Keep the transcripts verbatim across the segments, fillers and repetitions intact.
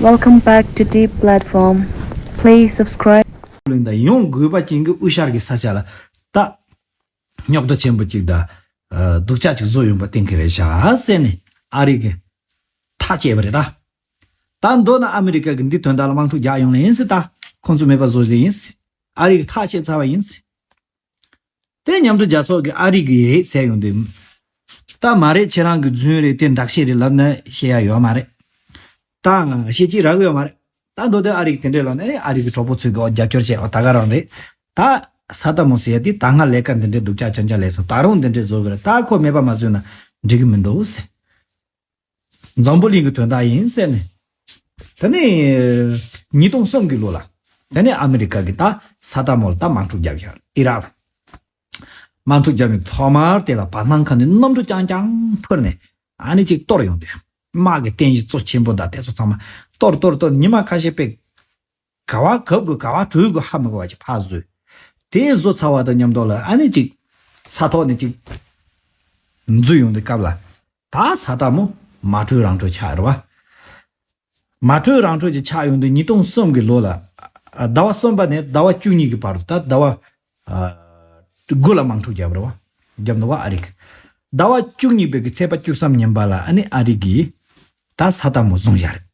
Welcome back to Deep Platform. Please subscribe. ལིང་དང་ཡོང་དགོས་པ་ཅན་གྱི་དབུས་ཤར་གྱི་ས་ཆ་ལ་ད་རྙོག་དྲ་ཆེན་པོ་གཅིག་དང་། ཨ། སྡུག་ཅག་ཅིག་བཟོ་ཡོང་པ་གཏན་འཁེལ་རེད་བཞག་ཟེར་ནས་ཨ་རི་གིས་ཐག་བཅད་པ་རེད་ད། ད་མདོར་ན་ཨ་མི་རི་ཀ་གིས་འདི་དོན་དག་ལ་དམག་འཁྲུག་རྒྱག་ཡོང་ལེ་ཡིན་ཟེར། ད་ཁོང་ཚོ་མེད་པ་བཟོ་ལེ་ཡིན་ཟེར། ཨ་རི་གིས་ཐག་བཅད་ཚར་བ་ཡིན་ཟེར། དེ་མཉམ་འབྲེལ་རྒྱལ་ཚོགས་ཀྱིས་ཨ་རི་གི་རེད་ཟེར་ཡོང་དུས། ད་མ་རེད། ཁྱེད་རང་གི་རྫུན་རེད། དེ་འདྲ་བཤད་རེད་ལབ་ན་བཤད་ཡ་ཡོད་མ་རེད། ད་བཤད་ཀྱི་རག་གི་ཡོད་མ་རེད། ད་མདོ་དོན་ཨ་རི་གིས་དེ་འདྲས་ལབ་ན། ཨེ། ཨ་རི་གི་གྲོགས་པོ་ཚོས་གི་རྒྱབ་སྐྱོར་བྱས་པ་ད་ག་རང་རེད། ད་ས་ཏ་མོ་ཟེར་ཡ་དེ་ད་སྔ་ལས་ཀ་འདི་འདྲས་སྡུག་ཅག་ཅང་ཅང་ལས་སོང་། ད་རུང་འདི་འདྲས་བཟོ་གི་རེད། ད་ཁོ་མེད་པ་མ་བཟོས་ན་འགྲིག་གི་མི་འདུག་ཟེར། འཛམ་བུ་གླིང་གི་དོན་དག་ཡིན་ཟེར་ནས། དེ་ནས་ཉིས་སྟོང་གསུམ་གྱི་ལོ་ལ། དེ་ནས་ཨ་མི་རི་ཀ་གིས་ད་ས་ཏ་མོ་ལ་ད་དམག་འཁྲུག་བརྒྱབ་ཡོད། ཨི་རག་ལ། དམག་འཁྲུག་བརྒྱབ་ནས་ཐོག་མར་དེ་ལ་བར་སྣང་ཁ་ནས་གནམ་གྲུ་རྐྱང་རྐྱང་འཕུར་ནས་ཨ་ནི་ཅིག་གཏོར་ཡོང་དུས། དམག་གི་རྟེན་གཞི་གཙོ་ཆེན་པོ་དང་དེ་ཚོ་ཚང་མ་གཏོར་གཏོར་གཏོར། ཉི་མ་ཁ་ཤས་པས་ག་བ་གབ་དགོས་ག་བ་བྲོས་དགོས་ཧ་མི་གོ་བ་ཅིག་ཕར་བཟོས། དེ་བཟོ་ཚར་བ་དང་མཉམ་དུ་ལ་ཨ་ནི་ཅིག་ས་ཐོག་ནས་ཅིག་འཛུལ་ཡོང་དུས་སྐབས་ལ། ད་ས་ཏ་མོ་མ་གྲོས་རང་གྲོས་ཆགས་རེད་བ། མ་གྲོས་རང་གྲོས་ཅིག་ཆགས་ཡོང་དུས་ཉིས་སྟོང་གསུམ་གྱི་ལོ་ལ། ཟླ་བ་གསུམ་པ་ནས་ཟླ་བ་བཅུ་གཉིས་ཀྱི་བར་དུ། ད་ཟླ་བ་ཨ་དགུ་ལ་དམག་འཁྲུག་བརྒྱབ་རེད་བ། བརྒྱབ་འདུག་བ་ཨ་རི་གིས། ཟླ་བ་བཅུ་གཉིས་པའི་གི་ཚེས་པ་བཅུ་གསུམ་ཉིན་པ་ལ་ཨ་ནི་ཨ་རི་གིས་ད་ས་ཏ་མོ་བཟུང་བཞག་རེད།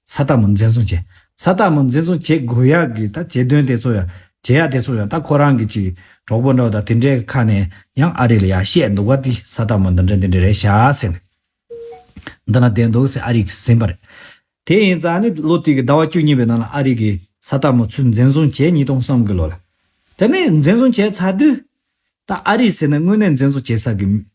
ས་ཏ་མོ་འཛིན་བཟུང་བྱས། ས་ཏ་མོ་འཛིན་བཟུང་བྱེད་དགོས་ཡག་གི་ད་བྱེད་དོན་དེ་ཚོ་ཡང་། བྱེད་ཡག་དེ་ཚོ་ཡང་ད་ཁོ་རང་གི་ཅིག་གྲོགས་པོ་འདྲ་བོ་དང་དེ་འདྲའི་ཁ་ནས་ཡང་ཨ་རི་ལ་ཡར་བཤད་འདུག་བ། དེ་ས་ཏ་མོ་འདི་འདྲ་འདི་འདྲ་རེད་བཞག་ཟེར་ནས། འདི་ན་བསྡད་འདུག་ཟེར་ཨ་རི་གིས་ཟིན་པ་རེད། དེ་ཡིན་ཙང་ནི་ལོ་དེ་གི་ཟླ་བ་བཅུ་གཉིས་པའི་ནང་ལ་ཨ་རི་གིས་ས་ཏ་མོ་ཚུར་འཛིན་བཟུང་བྱས། ཉིས་སྟོང་གསུམ་གི་ལོ་ལ། དེ་ནས་འཛིན་བཟུང་བྱས་ཚར་དུས། ད་ཨ་རི་ཟེར་ན་དངོས་གནས་འཛིན་བཟུང་བྱེད་ས་གི།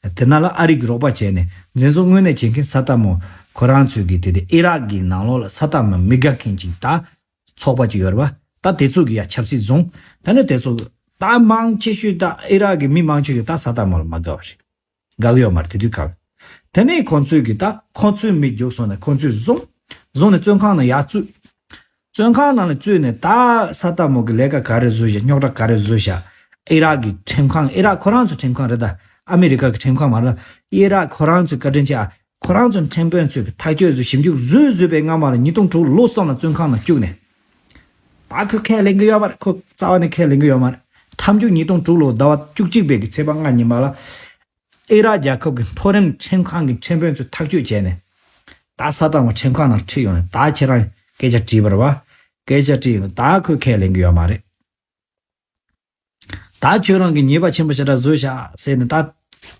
དེ་ན་ལ་ཨ་རི་གི་རོགས་པ་བྱས་ནས་འཛིན་བཟུང་དངོས་གནས་བྱེད་མཁན་ས་ཏ་མོ་ཁོ་རང་ཚོས་གི་དེ་དེ་ཨི་རག་གི་ནང་ལོགས་ལ་ས་ཏ་མོ་མི་དགའ་མཁན་ཅིག་ད་ཚོགས་པ་ཅིག་ཡོད་རེད་བ། ད་དེ་ཚོ་གི་ཡ་ཆབ་སྲིད་བཟུང་། ད་ནི་དེ་ཚོ་ད་མང་ཆེ་ཤོས་ད་ཨི་རག་གི་མི་མང་ཆེ་ཤོས་ད་ས་ཏ་མོ་ལ་མ་དགའ་བ་རེད། དགའ་གི་ཡོད་མ་རེད་དེ་དུས་སྐབས། དེ་ནས་ཁོང་ཚོས་གི་ད་ཁོང་ཚོའི་མི་རྒྱུགས་སོང་ནས་ཁོང་ཚོས་བཟུང་། བཟུང་ནས་བཙོན་ཁང་ནང་ཡར་བཙུད། བཙོན་ཁང་ནང་ལ་བཙུད་ནས་ད་ས་ཏ་མོ་གི་ལས་ཀ་ག་རེ་བཟོས་བཞག་རྙོག་དྲ་ག་རེ་བཟོས་བཞག་ཨི་རག་གི་ཁྲིམས་ཁང་། ཨི་རག་ཁོ་རང་ཚོའི་ཁྲིམས་ཁང་རེད་ད། ཨ་མི་རི་ཀ་གི་ཁྲིམས་ཁང་མ་རེད། ཨི་རག་ཁོ་རང་ཚོས་བཀའ་དྲིན་ཆེ་ཨ། ཁོ་རང་ཚོའི་ཁྲིམས་དཔོན་ཚོས་གི་ཐག་གཅོད་བཟོས། ཞིབ་འཇུག་བཟོས་བཟོས་པའི་སྔ་མ་ལ་ཉིས་སྟོང་དྲུག་ལོ་གསུམ་ལ་བཙོན་ཁང་ནང་བཅུག་ནས། ད་ཁོས་ཁས་ལེན་གི་ཡོད་མ་རེད། ཁོ་རྩ་བ་ནས་ཁས་ལེན་གི་ཡོད་མ་རེད། མཐའ་མཇུག་ཉིས་སྟོང་དྲུག་ལོ་ཟླ་བ་བཅུ་གཅིག་པའི་གི་ཚེས་པ་ལྔ་ཉིན་མ་ལ། ཨི་རག་རྒྱལ་ཁབ་ཀྱི་མཐོ་རིམ་ཁྲིམས་ཁང་གི་ཁྲིམས་དཔོན་ཚོས་ཐག་གཅོད་བྱས་ནས། ད་ས་ཏ་མོ་ཁྲིམས་ཁང་ནང་ཁྲིད་ཡོང་ནས་ད་ཁྱེད་རང་སྐད་ཆ་དྲིས་པ་རེད་བ། སྐད་ཆ་དྲིས་ཡོང་ད་ཁོས་ཁས་ལེན་གི་ཡོད་མ་རེད། ད་ཁྱོད་རང་གིས་ཉེས་པ་ཆེན་པོ་ཞེ་དྲག་བཟོས་ཤག་ཟེར་ནས་ད་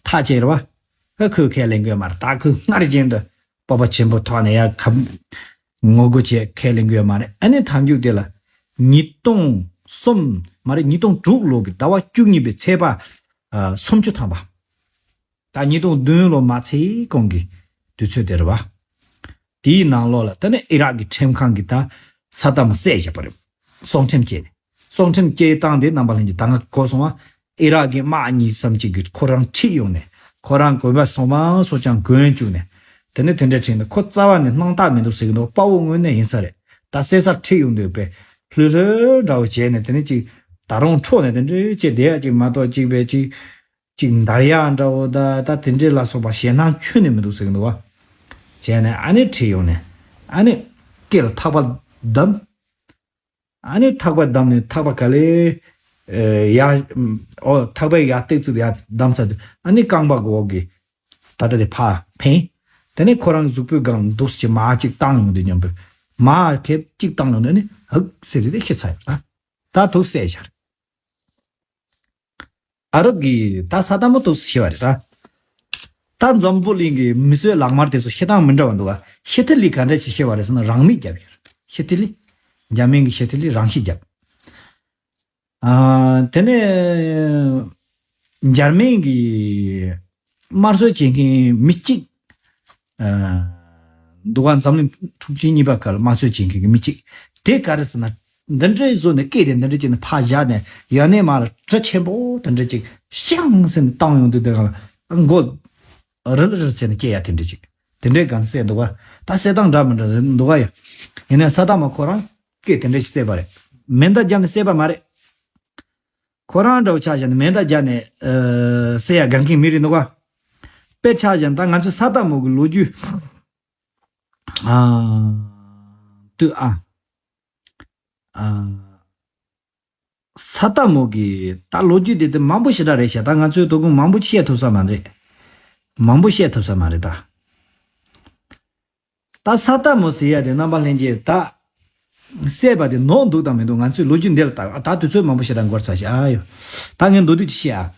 ཐག་བཅད་རེད་བ། ཧ། ཁོས་ཁས་ལེན་གི་ཡོད་མ་རེད། ད་ཁོས་སྔར་བཞིན་དུ་སྤོབས་པ་ཆེན་པོ་ཐོག་ནས་ཡ་ཁ་ངོ་རྒོལ་བྱས་ཁས་ལེན་གི་ཡོད་མ་རེད། ཨ་ནི་མཐའ་མཇུག་དེ་ལ་ཉིས་སྟོང་གསུམ་མ་རེད། ཉིས་སྟོང་དྲུག་ལོ་གི་ཟླ་བ་བཅུ་གཉིས་པའི་ཚེས་པ་ཨ་སུམ་ཅུ་ཐམ་པ། ད་ཉིས་སྟོང་བདུན་ལོ་མ་ཚེས་གོང་གི་དུས་ཚོད་དེ་རེད་བ། དེའི་ནང་ལོགས་ལ་ད་ནི་ཨི་རག་གི་ཁྲིམས་ཁང་གིས་ད་ས་ཏ་མོ་བསད་བཞག་པ་རེད། སྲོག་ཁྲིམས་བཅད་ནས། སྲོག་ཁྲིམས་བཅད་སྟངས་དེ་རྣམ་པ་ལྷན་རྒྱས་ད་སྔ་གོ་སོང་བ། ཨི་རག་གི་དམག་གཉིས་ཙམ་ཅིག་གིས་ཁོ་རང་ཁྲིད་ཡོང་ནས། ཁོ་རང་གོན་པ་སོ་མ་སོ་ཅང་གོན་བཅུག་ནས། དེ་ནས་དེ་འདྲ་ཁྲིད་ནས་ཁོ་རྩ་བ་ནས་སྣང་དག་མི་འདུག་ཟེར་གི་འདུག་དཔའ་བོ་དངོས་གནས་ཡིན་ས་རེད། ད་བསད་སར་ཁྲིད་ཡོང་དུས་པས་ལྷོད་ལྷོད་འདྲ་བོ་བྱས་ནས། དེ་ནས་ཅིག་ད་རུང་འཕྲོག་ནས་དེ་འདྲ་བྱས་བསྡད་ཡ་ཅིག་མ་གཏོགས། ཅིག་པས་ཅིག་ཅིག་འདར་ཡག་འདྲ་བོ་ད་ད་དེ་འདྲས་ལ་སོགས་པ་ཞེད་སྣང་ཁྱོན་ནས་མི་འདུག་ཟེར་གི་འདུག་བ། བྱས་ནས་ཨ་ནི་ཁྲིད་ཡོང་ནས་ཨ་ནི་སྐེ་ལ་ཐག་པ་བསྡམས། ཨ་ནི་ཐག་པ་བསྡམས་ནས་ཐག་པ་ག་ལེ་ཡ། ཨོ་ཐག་པའི་ཡ་སྟེགས་ཚུགས་ཡ་བསྡམས་ཚར་དུས་ཨ་ནི་རྐང་པ་གི་འོག་གི་ད་ལྟ་དེ་ཕར་འཕེན། དེ་ནས་ཁོ་རང་གཟུགས་པོའི་སྒང་འདུག་སེ་མར་ཅིག་བཏང་ཡོང་དུས་མཉམ་པོ་མར་ཁེབས་ཅིག་བཏང་ཡོང་དུས་ཨ་ནི་ཧུག་ཟེར་དེ་ཤི་ཚར་ཡོད་ད། ད་དུག་བསད་བཞག་རེད། ཨ་རབ་ཀྱིས་ད་ས་ཏ་མོ་དུག་ཤི་བ་རེད་ད། ད་འཛམ་བུ་གླིང་གི་མི་གསོད་ལག་དམར་དེ་ཚོ་ཤི་སྟངས་མི་འདྲ་བ་འདུག་ག་ཤི་ཐི་ལི་ག་འདྲ་ཞིག་ཤི་བ་རེད་ཟེར་ན་རང་མི་བརྒྱབ་ཡོད་རེད། ཤི་ཐི་ལི། འཇར་མན་གྱི་ཤི་ཐི་ལི་རང་ཤི་བརྒྱབ། ཨ། དེ་ནས་འཇར་མན་གྱི་དམར་གསོད་བྱེད་མཁན་མི་གཅིག་ཨ། འདུག་ག་འཛམ་གླིང་འཁྲུག་ཆེན་གཉིས་པ་སྐབས་ལ་དམར་གསོད་བྱེད་མཁན་གྱི་མི་གཅིག་དེ་ག་རེ་ཟེར་ན། འདི་འདྲའི་བཟོ་ནས་སྐད་དེ་འདི་འདྲ་ཅིག་ནས་ཕར་བཞག་ནས་ཡ་ནས་མར་གྲི་ཆེན་པོ་དེ་འདྲ་ཅིག་ཤང་ཟེར་ནས་བཏང་ཡོང་དུས་དེ་ག་ལ་མགོ་རིལ་རིལ་ཟེར་ནས་སྐྱེ་ཡ་དེ་འདྲ་ཅིག་དེ་འདྲའི་སྒང་བསད་འདུག་ག་ད་བསད་སྟངས་འདྲ་མི་འདྲ་འདུག་ག་ཡ། ཡིན་ནའི་ས་ཏ་མོ་ཁོ་རང་སྐད་དེ་འདྲ་ཞིག་བསད་པ་རེད། མེ་མདའ་བརྒྱབ་ནས་བསད་པ་མ་རེད། ཁོ་རང་འདྲ་བོ་ཆ་བཞག་ན་མེ་མདའ་བརྒྱབ་ནས་ཨ། བསད་ཡ་དགའ་མཁན་མི་རེད་འདུག་ག་དཔེར་ཆ་བཞག་ན་ད་ང་ཚོའི་ས་ཏ་མོ་གི་ལོ་རྒྱུས་ ཨ། ལྟོས་ཨ། ཨ། ས་རྟ་མོ་གི་ད་ལོ་རྒྱུས་དེ་དེ་མང་པོ་ཞེ་དྲག་རེད་ཤག་ད་ང་ཚོས་དོ་དགོང་མང་པོ་བཤད་ཐུབ་ས་མ་རེད། མང་པོ་བཤད་ཐུབ་ས་མ་རེད་ད། ད་ས་རྟ་མོ་ཟེར་ཡ་དེ་རྣམ་པ་ལྷན་རྒྱས་ད། བསད་པ་དེ་ནོར་འདུག་དང་མི་འདུག་ང་ཚོས་ལོ་རྒྱུས་འདི་ལ་ད་ད་དུས་ཚོད་མང་པོ་ཞེ་དྲག་འགོར་ཚར་ཤག་ཨ་ཡོ། ད་ངས་མདོར་བསྡུས་ཅིག་བཤད་ཨ།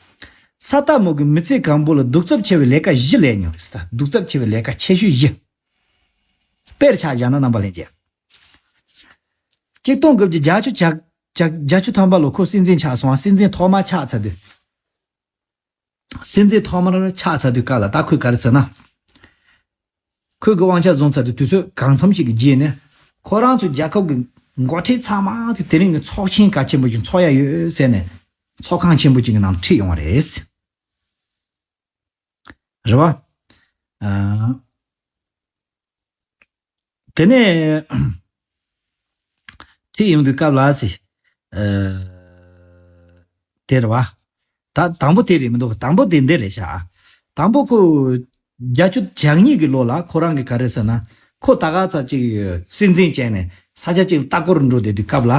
ས་རྟ་མོ་གི་མི་ཚེ་གང་པོ་ལ་གདུག་རྩུབ་ཆེ་བའི་ལས་ཀ་བཞི་ལས་མྱོང་རེད་ཟེར། ད་གདུག་རྩུབ་ཆེ་བའི་ལས་ཀ་ཆེ་ཤོས་བཞི། དཔེར་ཆ་བཞག་ན་རྣམ་པ་ལྷན་རྒྱས། གཅིག་སྟོང་དགུ་བརྒྱ་བརྒྱད་ཅུ་གྱ་གྱ་བརྒྱད་ཅུ་ཐམ་པ་ལོ་ཁོ་སྲིད་འཛིན་ཆགས་སོང་། སྲིད་འཛིན་ཐོག་མ་ཆགས་ཚར་དུས། སྲིད་འཛིན་ཐོག་མར་ཆགས་ཚར་དུས་སྐབས་ལ་ད་ཁོས་ག་རེ་ཟེར་ན། ཁོས་གི་དབང་ཆ་བཟུང་ཚར་དུས་དུས་ཚོད་གང་འཚམ་ཞིག་གི་རྗེས་ནས་ཁོ་རང་ཚོའི་རྒྱལ་ཁབ་ཀྱི་འགོ་ཁྲིད་ཚང་མ་དེ་དེ་རིང་གི་ཚོགས་ཆེན་གལ་ཆེན་པོ་ཞིག་ཚོགས་ཡ་ཡོད་ཟེར་ནས་ཚོགས་ཁང་ཆེན་པོ་ཅིག་གི་ནང་ཁྲིད་ཡོང་བ་རེད། རེད་བ། ཨ། དེ་ནས་ཁྲིད་ཡོང་དུས་སྐབས་ལ་སི། ཨ། དེ་རེད་བ། ད་དང་པོ་དེ་རེད་མི་འདུག་དང་པོ་དེ་འདི་རེད་ཤག་དང་པོ་ཁོ་བརྒྱད་ཅུ་གྱ་གཉིས་ཀྱི་ལོ་ལ་ཁོ་རང་གི་ག་རེ་ཟེར་ན། ཁོ་ད་ག་ཚ་ཅིག་སྲིད་འཛིན་བྱས་ནས་ས་ཆ་ཅིག་ལ་ལྟ་སྐོར་འགྲོ་བསྡད་དུས་སྐབས་ལ།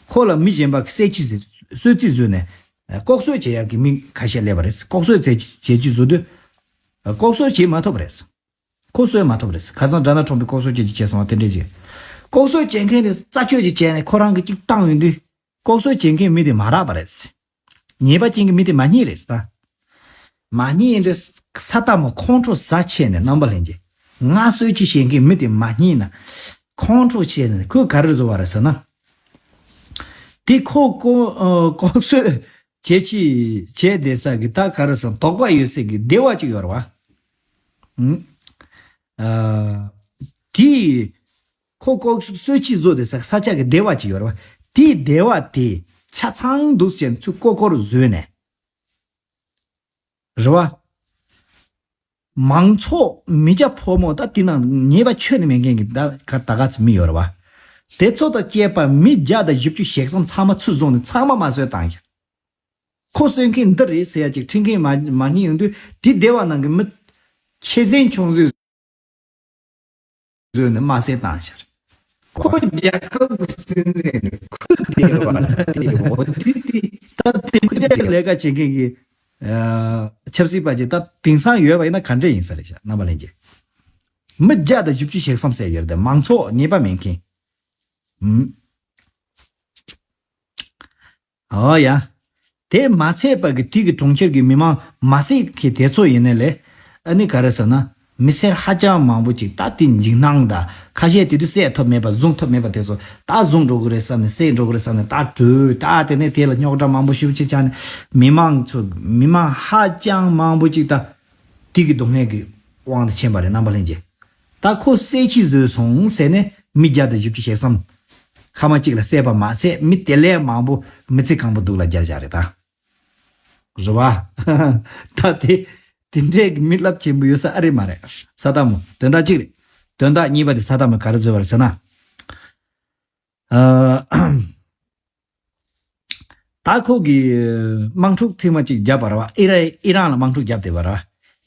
ཁོ་ལ་མི་གཞན་པ་གི་གསོད་ཅི་ཟེར་གསོད་རྩིས་བཟོས་ནས་ལྐོག་གསོད་བྱེད་ཡག་གི་མི་ཁ་ཤས་སླེབས་པ་རེད། ལྐོག་གསོད་བྱེད་བྱེད་རྩིས་བཟོ་དུས་ལྐོག་གསོད་བྱེད་མ་ཐུབ་པ་རེད། ཁོ་གསོད་མ་ཐུབ་པ་རེད། ཁ་སང་ཌོ་ནལ་ཊམ་པས་ལྐོག་གསོད་བྱེད་ཀྱི་བྱས་སོང་བ་དེ་འདྲས་ཀྱི། ལྐོག་གསོད་བྱེད་མཁན་དེ་རྩད་གཅོད་ཅིག་བྱས་ནས་ཁོ་རང་གི་གཅིག་བཏང་ཡོང་དུས། ལྐོག་གསོད་བྱེད་མཁན་མི་དེ་མ་རག་པ་རེད། ཉེས་པ་ཅན་གྱི་མི་དེ་མ་རྙེད་རེད་ད། མ་རྙེད་དུས་ས་རྟ་མོ་ཁོང་ཁྲོ་ཟ་ཆེ་ནས་རྣམ་པ་ལྷན་རྒྱས། ང་གསོད་རྩིས་བྱེད་མཁན་མི་དེ་མ་རྙེད་ན། ཁོང་ཁྲོ་ཆེ་ནས་ཁོས་ག་རེ་བཟོ་བ་རེད་ཟེར་ན། དེ་ཁོ་ལྐོག་ཨ་ལྐོག་གསོད་བྱེད་ཀྱི་བྱས་བསྡད་ས་གི་ད་ག་རེ་ཟེར་དོགས་པ་ཡོད་སའི་གི་སྡེ་བ་ཅིག་ཡོད་རེད་བ། ཨ། དེ་ཁོ་ལྐོག་གསོད་རྩིས་བཟོ་བསྡད་ས་ས་ཆ་གི་སྡེ་བ་ཅིག་ཡོད་རེད་བ། དེའི་སྡེ་བ་དེ་ཆ་ཚང་འདུག་ཟེར་ཚུར་ལྐོག་ལྐོག་བཟོས་ནས། རེད་བ། མང་ཚོགས་མི་སྐྱ་ཕོ་མོ་ད་དེ་ནང་ཉེས་པ་ཁྱོན་ནས་མེད་མཁན་གྱི་ད་ག་ད་ག་ཚོད་མི་ཡོད་རེད་བ། དེ་ཚོ་དང་བཅས་པ་མི་བརྒྱ་དང་བཞི་བཅུ་ཞེ་གསུམ་ཚང་མ་ཚུར་བཟུང་ནས་ཚང་མ་དམར་གསོད་བཏང་ཡ། ཁོ་གསོད་མཁན་འདི་རེད་ཟེར་ཡ་ཅིག་ཁྲིད་མཁན་མ་མ་རྙེད་ཡོང་དུས་དེ་སྡེ་བ་ནང་གི་མི་ཆེ་ཟིང་ཆུང་ཟིང་བཟོས་ནས་དམར་གསོད་བཏང་ཤར། ཁོ་རྒྱལ་ཁབ་ཀྱི་སྲིད་འཛིན་ཁུལ་བསྡད་པ་དེ་འོ་དེ་དེ་ད་དེ་ཁུལ་ལས་ཀ་བྱེད་མཁན་གྱི་ཨ་ཆབ་སྲིད་པ་ཅིག་ད་དེང་སང་ཡོད་པ་ཡིན་ན་ག་འདྲ་ཡིན་ས་རེད་ཤག་རྣམ་པ་ལྷན་རྒྱས། མི་བརྒྱ་དང་བཞི་བཅུ་ཞེ་གསུམ་ཟེར་ཡོད་རེད་དེ་མང་ཚོགས་ཉེས་པ་མེད་མཁན། ཨུམ། ཨོ་ཡ། དེ་མ་ཚད་པ་གི་དེ་གི་གྲོང་ཁྱེར་གྱི་མི་མང་མ་སྲིད་ཀྱི་དེ་ཚོ་ཡིན་ནའི་ལས། ཨ་ནི་ག་རེ་ཟེར་ན། མི་སེར་ཧ་ཅང་མང་པོ་ཅིག་ད་དེ་འཇིགས་སྣང་དང་ཁ་ཤས་དེ་དུས་བསད་ཐུབ་མེད་པ་བཟུང་ཐུབ་མེད་པ་དེ་ཚོ་ད་བཟུང་འགྲོ་གི་རེད་བསམ་ནས་བསད་འགྲོ་གི་རེད་བསམ་ནས་ད་བྲོས་ད་དེ་ནས་དེ་ལ་རྙོག་དྲ་མང་པོ་ཞེ་པོ་ཅིག་ཆགས་ནས་མི་མང་ཚོ་མི་མང་ཧ་ཅང་མང་པོ་ཅིག་ད། དེ་གི་སྡུག་བསྔལ་གྱི་དབང་དུ་ཕྱིན་པ་རེད་རྣམ་པ་ལྷན་རྒྱས། ད་ཁོ་གསོད་རྩིས་བཟོས་སོང་ཟེར་ནས་མི་བརྒྱ་དང་བཞི་བཅུ་ཞེ་གསུམ། ཁ་མ་གཅིག་ལ་བསད་པ་མ་ཟད་མི་དེ་ལས་མང་པོ་མི་ཚེ་གང་པོ་སྡུག་ལ་སྦྱར་བཞག་རེད་ད། རེད་བ། ད་དེ་དེ་འདྲའི་གི་མི་རླབས་ཆེན་པོ་ཡོད་ས་ཨ་རེ་མ་རེད། ས་རྟ་མོ་དོན་དག་གཅིག་རེད། དོན་དག་གཉིས་པ་དེ་ས་རྟ་མོ་ག་རེ་བཟོས་པ་རེད་ཟེར་ན། ཨ། ད་ཁོ་གིས་དམག་འཁྲུག་ཐེངས་མ་གཅིག་བརྒྱབ་པ་རེད་བ། ཨི་ར་ཨི་རན་ལ་དམག་འཁྲུག་བརྒྱབ་བསྡད་པ་རེད་བ།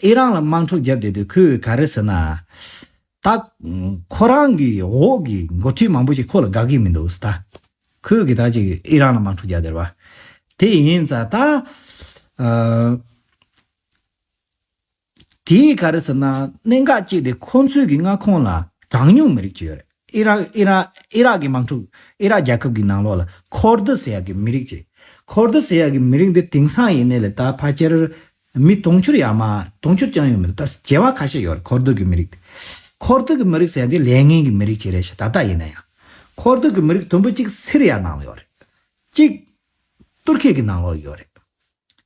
ཨི་རན་ལ་དམག་འཁྲུག་བརྒྱབ་བསྡད་དུས་ཁོས་ག་རེ་ཟེར་ན། ད་ཁོ་རང་གི་འོག་གི་འགོ་ཁྲིད་མང་པོ་ཞིག་ཁོ་ལ་དགའ་གི་མི་འདུག་ཟེར་ད། ཁོས་གི་ད་ཅིག་ཨི་རན་ལ་དམག་འཁྲུག་བརྒྱབ་བསྡད་རེད་བ། དེ་ཡིན་ཙང་ད། ཨ། དེས་ག་རེ་ཟེར་ན་གནད་འགག་ཅིག་དེ་ཁོ་ཚོས་ཀྱི་མངའ་ཁོངས་ལ་གྲངས་ཉུང་མི་རིགས་ཅིག་ཡོད་རེད། ཨི་རག་ཨི་རག་ཨི་རག་གི་དམག་འཁྲུག་ཨི་རག་རྒྱལ་ཁབ་ཀྱི་ནང་ལོགས་ལ་ཁོར་དི་ཟེར་ཡག་གི་མི་རིགས་ཅིག་ཁོར་དི་ཟེར་ཡག་གི་མི་རིགས་འདི་དེང་སང་ཡིན་ནའི་ལས་ད་ཕལ་ཆེར་མི་དུང་ཕྱུར་ཡར་མར་དུང་ཕྱུར་ཀྱང་ཡོད་མི་རེད། ད་བྱེ་བ་ཁ་ཤས་ཡོད་རེད་ཁོར་དི་གི་མི་རིགས་དེ། ཁོར་དི་གི་མི་རིགས་ཟེར་ཡག་འདི་ལས་ངན་གྱི་མི་རིགས་ཅིག་རེད་ཤག་ད་ལྟ་ཡིན་ན་ཡང་། ཁོར་དི་གི་མི་རིགས་དུམ་བུ་གཅིག་སི་རི་ཡ་ནང་ལ་ཡོད་རེད། གཅིག་ཏུར་ཁེ་གི་ནང་ལོགས་ཡོད་རེད།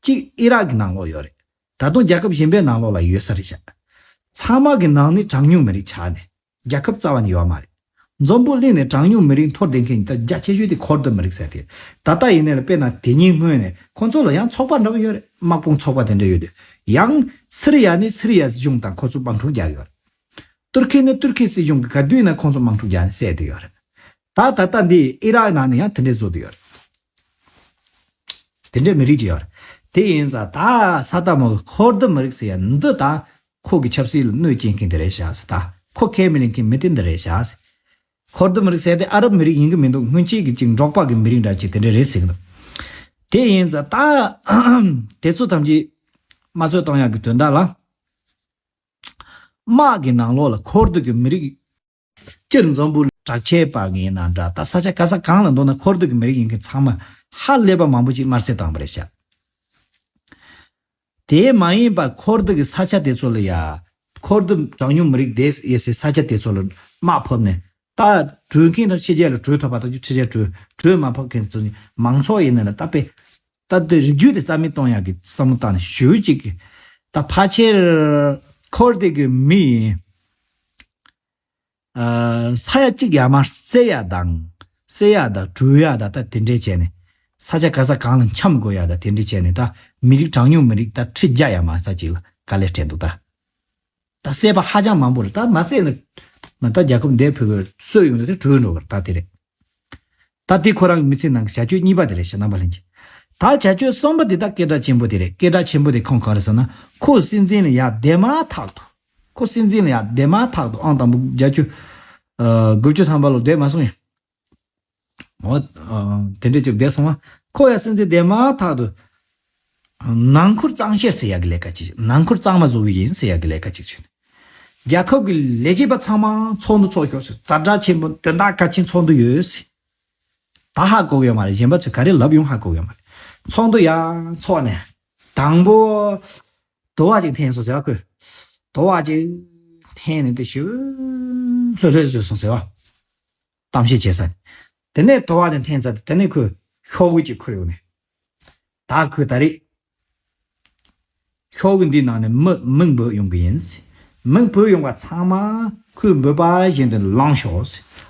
གཅིག་ཨི་རག་གི་ནང་ལོགས་ཡོད་རེད། ད་དུང་རྒྱལ་ཁབ་གཞན་པའི་ནང་ལོགས་ལ་ཡོད་ས་རེད་ཤག་ཚང་མ་གི་ནང་ནས་གྲངས་ཉུང་མི་རིགས་ཆགས་ནས་རྒྱལ་ཁབ་རྩ་བ་ནས་ཡོད་མ་རེད། འཛམ་བུ་གླིང་ནས་གྲངས་ཉུང་མི་རིགས་འཐོར་བསྡད་མཁན་ད་རྒྱ་ཆེ་ཤོས་དེ་ཁོར་དི་མི་རིགས་ཟེར་དེ། ད་ལྟ་ཡིན་ནའི་ལ་དཔེར་ན་དེ་ཉིན་སྔོན་ནས་ཁོང་ཚོ་ལ་ཡང་ཚོགས་པ་འདྲ་པོ་ཡོད་རེད། དམག་དཔུང་ཚོགས་པ་དེ་འདྲ་ཡོད་དུས་ཡང་སི་རི་ཡ་ནས་སི་རི་ཡ་གཞུང་དང་ཁོ་ཚོ་དམག་འཁྲུག་རྒྱག་ཡོད་རེད། ཏུར་ཁེ་ནས་ཏུར་ཁེ་སྲིད་གཞུང་གི་ག་དུས་ཡིན་ན་ཁོང་ཚོ་དམག་འཁྲུག་རྒྱག་ནས་བསད་བསྡད་ཡོད་རེད། ད་ད་ལྟ་འདི་ཨི་རག་ནང་ནས་ཡང་དེ་འདྲས་བཟོ་བསྡད་ཡོད་རེད། དེ་འདྲའི་མི་རིགས་ཅིག་ཡོད་རེད། དེ་ཡིན་ཙང་ད་ས་རྟ་མོ་ཁོར་དི་མི་རིགས་ཟེར་ཡ་འདི་ད་ཁོ་གི་ཆབ་སྲིད་ལ་གནོད་སྐྱེལ་མཁན་དེ་རེད་ཤག་ཟེར་ད། ཁོ་ཁས་མི་ལེན་མཁན་མི་དེ་འདི་རེད་བཞག་ཟེར། ཁོར་དུ་མི་རིགས་ཟེར་དེ་ཨ་རབ་མི་རིགས་ཡིན་གི་མི་འདུག་སྔོན་ཆད་ཀྱི་ཅིག་འབྲོག་པ་གི་མི་རིགས་འདྲ་ཅིག་དེ་འདྲ་རེད་ཟེར་གི་འདུག་དེ་ཡིན་ཙང་ད་དེ་ཚོ་ཐམས་ཅད་དམར་གསོད་གཏོང་ཡག་གི་དོན་དག་ལ། དམག་གི་ནང་ལོགས་ལ་ཁོར་དུ་གི་མི་རིགས། སྤྱིར་འཛམ་བུ་གྲགས་ཆེ་བ་གི་ཡིན་ན་འདྲ། ད་ས་ཆ་ག་ས་གང་ལ་འདུག་ན་ཁོར་དུ་གི་མི་རིགས་ཡིན་མཁན་ཚང་མ་ཧ་ལས་པ་མང་པོ་ཅིག་དམར་གསོད་བཏང་བ་རེད་ཤག་དེ་མ་ཡིན་པ་ཁོར་དུ་གི་ས་ཆ་དེ་ཚོ་ལ་ཡ། ཁོར་དུ་གྲངས་ཉུང་མི་རིགས་དེ་ཡོད་སའི་ས་ཆ་དེ་ཚོ་ལ་དམག་ཕབ་ནས། ད་བྲོས་མཁན་དང་ཕྱི་རྒྱལ་ལ་བྲོས་ཐུབ་པ་དང་ཕྱི་རྒྱལ་བྲོས་བྲོས་མ་ཕོད་མཁན་ཚོ་ནི་མང་ཚོགས་ཡིན་ན་ལ་ད་དཔེ། ད་དེ་རིགས་རྒྱུད་དེ་རྩ་མེད་གཏོང་ཡག་གི་བསམ་བློ་བཏང་ནས་ཞུ་གཅིག་གི། ད་ཕལ་ཆེར་ཁོར་དེ་གི་མི་ཡིན། ཨ། ས་ཡ་གཅིག་ཡར་མར་བསད་ཡག་དང་། བསད་ཡག་དང་བྲོས་ཡག་དང་ད་དེ་འདྲས་བྱས་ནས། ས་ཆ་ག་ས་གང་ལ་འཁྱམ་དགོས་ཡག་དང་དེ་འདྲས་བྱས་ནས་ད་མི་རིགས་གྲངས་ཉུང་མི་རིགས་ད་ཁྲི་བརྒྱ་ཡར་མར་ས་གཅིག་ལ་དཀའ་ལས་འཕྲད་འདུག་ད། ད་བསད་པ་ཧ་ཅང་མང་པོ་རེད། ད་མ་བསད་ན་ད་རྒྱལ་ཁབ་འདས་ཕུད་གི་གསོད་ཡོང་དུས་དེ་བྲོས་འགྲོ་གི་རེད། ད་དེ་རེད། ད་དེ་ཁོ་རང་གི་མི་ཚེ་ནང་གི་བྱ་སྤྱོད་གཉིས་པ་དེ་རེད་ཤག་རྣམ་པ་ལྷན་རྒྱས། ད་བྱ་སྤྱོད་གསུམ་པ་དེ་ད་སྐད་གྲགས་ཆེན་པོ་དེ་རེད། སྐད་གྲགས་ཆེན་པོ་དེ་ཁོང་ག་རེ་ཟེར་ན། ཁོ་སྲིད་འཛིན་ལ་ཡར་བསྡད་མ་ཐག་ཏུ། ཁོ་སྲིད་འཛིན་ལ་ཡར་བསྡད་མ་ཐག་ཏུ་ཨང་དང་པོ་བརྒྱད་ཅུ་དགུ་བཅུ་ཐམ་པ་ལོ་བསྡད་མ་སོང་ཡིན། འོ། དེ་འདྲ་ཅིག་བསྡད་སོང་བ། ཁོ་ཡར་སྲིད་འཛིན་བསྡད་མ་ཐག་ཏུ། ནང་ཁུལ་གཙང་བཤེར་ཟེར་ཡག་གི་ལས་ཀ་ཅིག་ནང་ཁུལ་གཙང་མ་བཟོ་གི་ཡིན་ཟེར་ཡག་གི་ལས་ཀ་ཅིག་བྱས་ནས། རྒྱལ་ཁབ་ཀྱི་ལས་བྱེད་པ་ཚང་མ་ཚོགས་འདུ་ཚོགས་ཤོག་ཟེར། ཛ་དྲག་ཆེན་པོ་དོན་དག་གལ་ཆེན་ཚོགས་འདུ་ཡོད་ཟེར། ད་ཧ་གོ་གི་ཡོད་མ་རེད། གཞན་པ་ཚོས་ག་རེ་ལབ་ཡོང་ཧ་གོ་གི་ཡོད་མ་རེད། ཚོགས་འདུ་ཡར་ཚོགས་ནས། དང་པོ། དུ་བ་ཅིག་འཐེན་སོང་ཟེར་བ་ཁོས། དུ་བ་ཅིག་འཐེན་ནས་དེ་ཞུ། ལྷོད་ལྷོད་བཟོས་སོང་ཟེར་བ། གཏམ་བཤད་བྱས་ས་ནས། དེ་ནས་དུ་བ་དེ་འཐེན་ཚར་དུས་དེ་ནས་ཁོས་ཤོག་གུ་ཅིག་ཁུར་ཡོང་ནས། ད་ཁོས་ད་རེས། ཤོག་གུ་འདིའི་ནང་ནས་མི་མིང་འབོད་ཡོང་གི་ཡིན། མིང་འབོད་ཡོང་བ་ཚང་མ་ཁོས་འབོད་པ་བཞིན་དུ་ལངས་ཤོག།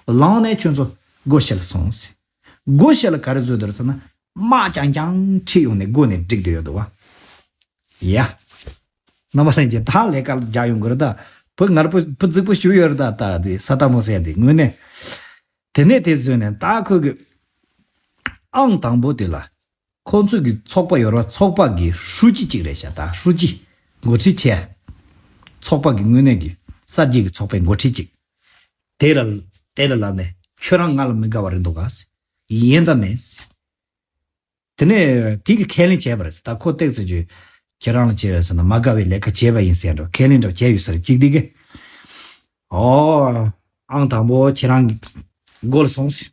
ལངས་ནས་ཁྱོད་ཚོ་སྒོ་ཕྱེ་ལ་སོང་། སྒོ་ཕྱེ་ལ་ག་རེ་བཟོས་འདུག་ཟེར་ན། དམག་རྐྱང་རྐྱང་ཁྲིད་ཡོང་ནས་སྒོ་ནས་བསྒྲིགས་བསྡད་ཡོད་འདུག་བ། ཡ། རྣམ་པ་ལྷན་རྒྱས། ད་ལས་ཀ་རྒྱག་ཡོང་གི་རེད་ད། བུ་ངར་པོ་བུ་རྫིག་པོ་ཞིག་ཡོད་རེད་ད། ད་དེ་ས་ཏ་མོ་ཟེར་ཡ་དེ་དངོས་གནས། དེ་ནས་དེ་བཟོས་ནས་ད་ཁོས་གི། ཨང་དང་པོ་དེ་ལ། ཁོང་ཚོས་གི་ཚོགས་པ་ཡོད་ར། ཚོགས་པ་གི་ཧྲུའུ་ཅི་གཅིག་རེད་ཤག་ད་ཧྲུའུ་ཅི། འགོ་ཁྲིད་བྱས། ཚོགས་པ་གི་དངོས་གནས་གི་གསར་བརྗེ་གི་ཚོགས་པའི་འགོ་ཁྲིད་གཅིག་དེ་ལ། དེ་ལ་ལབ་ནས་ཁྱོད་རང་ང་ལ་མི་དགའ་བ་རེད་འདུག་ག་ཡིན་ད་མེད། དེ་ནས་དེ་གི་ཁས་ལེན་བྱས་པ་རེད། ད་ཁོ་ཏོག་ཙམ་ཅིག་ཁྱེད་རང་ལ་བྱས་ཟེར་ན་མ་དགའ་བའི་ལས་ཀ་བྱས་པ་ཡིན་ཟེར་འགྲོ། ཁས་ལེན་འདྲ་བྱས་ཡོད་ས་རེད་གཅིག་དེ་གི། ཨོ། ཨང་དང་པོ་ཁྱེད་རང་གི་སྒོ་ལ་སོང་ཟེར།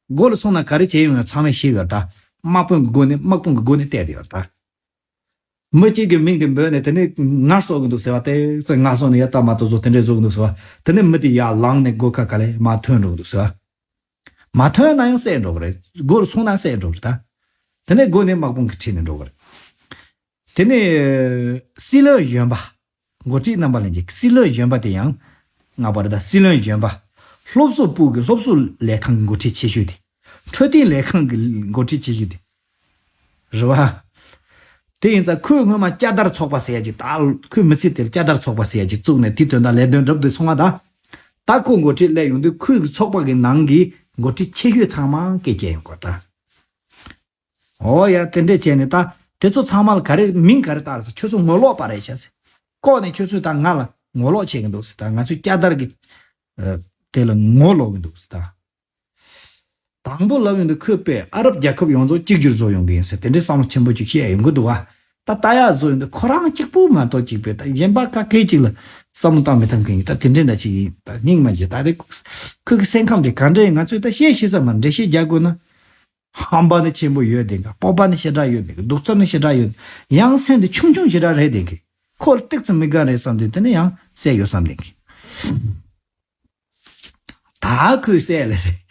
སྒོ་ལ་སོང་ན་ག་རེ་བྱས་ཡོང་ཡང་ཚང་མས་ཤེས་ཡོད་ད། དམག་དཔོན་གི་སྒོ་ནས་དམག་དཔུང་གི་སྒོ་ནས་བལྟས་ཏེ་ཡོད་ད། མི་གཅིག་གི་མིང་དེ་འབོད་ནས་དེ་ནས་ངར་གསོ་གི་འདུག་ཟེར་བ། དེ་ཚོ་ངར་གསོ་ནས་ཡ་ལྟ་མ་གཏོགས་བཟོ་དེ་འདྲས་བཟོ་གི་འདུག་ཟེར་བ། དེ་ནས་མི་དེ་ཡར་ལངས་ནས་སྒོ་ཁ་ག་ལེ་མར་ཐོན་འགྲོ་གི་འདུག་ཟེར་བ། མ་ཐོན་ན་ཡང་བསད་འགྲོ་གི་རེད། སྒོ་ལ་སོང་ན་བསད་འགྲོ་གི་རེད་ད། དེ་ནས་སྒོ་ནས་དམག་དཔུང་གིས་ཁྲིད་ནས་འགྲོ་གི་རེད། དེ་ནས་སྲིད་བློན་གཞོན་པ། འགོ་ཁྲིད་རྣམ་པ་ལྷན་རྒྱས། སྲིད་བློན་གཞོན་པ་དེ་ཡང་། ང་པར་ད་སྲིད་བློན་གཞོན་པ། སློབ་གསོ་པུའུ་གི་སློབ་གསོ་ལས་ཁང་གི་འགོ་ཁྲིད་ཆེ་ཤོས་དེ། འཕྲོད་བསྟེན་ལས་ཁང་གི་འགོ་ཁྲིད་ཆེ་ཤོས་དེ། རེད་བ། དེ་ཡིན་ཙང་ཁོས་སྔོན་མ་ལྕགས་དར་ཚོགས་པ་ཟེར་ཡ་ཅིག་ད་ཁོའི་མི་ཚེ་དེར་ལྕགས་དར་ཚོགས་པ་ཟེར་ཡ་ཅིག་བཙུགས་ནས་དེའི་དོན་དག་ལས་དོན་སྒྲུབ་སྟེ་སོང་བ་ད། ད་ཁོ་འགོ་ཁྲིད་སླེབས་ཡོང་དུས་ཁོའི་ཚོགས་པ་གི་ནང་གི་འགོ་ཁྲིད་ཆེ་ཤོས་ཚང་མ་སྐད་རྒྱག་ཡོང་གི་རེད་ད། ཨོ་ཡ། དེ་འདྲས་བྱས་ནས་ད་དེ་ཚོ་ཚང་མ་ལ་ག་རེ་མིང་ག་རེ་བཏགས་རེད་ཟེར། ཁྱོད་ཚོ་ངོ་ལོག་པ་རེད་ཤག་ཟེར། ལྐོག་ནས་ཁྱོད་ཚོས་ད་ང་ལ་ངོ་ལོག་བྱེད་ཀྱི་འདུག་ཟེར། ད་ང་ཚོས་ལྕགས་དར་གྱི་ཨ་དེ་ལ་ངོ་ལོག་གི་འདུག་ཟེར་ད། དང་པོ་ལབ་ཡོང་དུས་ཁོས་དཔེ་ཨ་རབ་རྒྱལ་ཁབ་ཡོངས་རྫོགས་གཅིག་གྱུར་བཟོ་ཡོང་གི་ཡིན་ཟེར། དེ་འདྲའི་བསམ་བློ་ཆེན་པོ་ཅིག་བཤད་ཡོང་གི་འདུག་བ། ད་ལྟ་ཡག་བཟོ་ཡོང་དུས་ཁོ་རང་གཅིག་པུ་མ་གཏོགས་གཅིག་པས་ད་གཞན་པ་ག་གེ་གཅིག་ལ་བསམ་བློ་བཏང་མི་ཐུབ་མཁན་གྱི་ད་དེ་འདྲའི་འདྲ་ཅིག་ཡིན། ད་སྙིང་མ་རྗེ། ད་དེ་ཁོ་གི་སེམས་ཁམས་དེ་ག་འདྲ་ཡིན་ང་ཚོས་ད་བཤད་ཤེས་ས་མ་རེད། འགྲེལ་བཤད་རྒྱག་དགོས་ན། ཧམ་པ་ནི་ཆེན་པོ་ཡོད་དེ་ག་སྤོབས་པ་ནི་ཞེ་དྲག་ཡོད་དེ་ག་གདུག་རྩུབ་ནི་ཞེ་དྲག་ཡོད། ཡང་སེམས་དེ་ཆུང་ཆུང་ཞེ་དྲག་རེད་དེ་ག་ཁོ་ཏོག་ཙམ་མི་དགའ་རེད་བསམ་དུས་དེ་ནི་ཡང་བསད་ཡོད་བསམ་དེ་ག་ད་ཁོས་བསད་ལེ་རེད།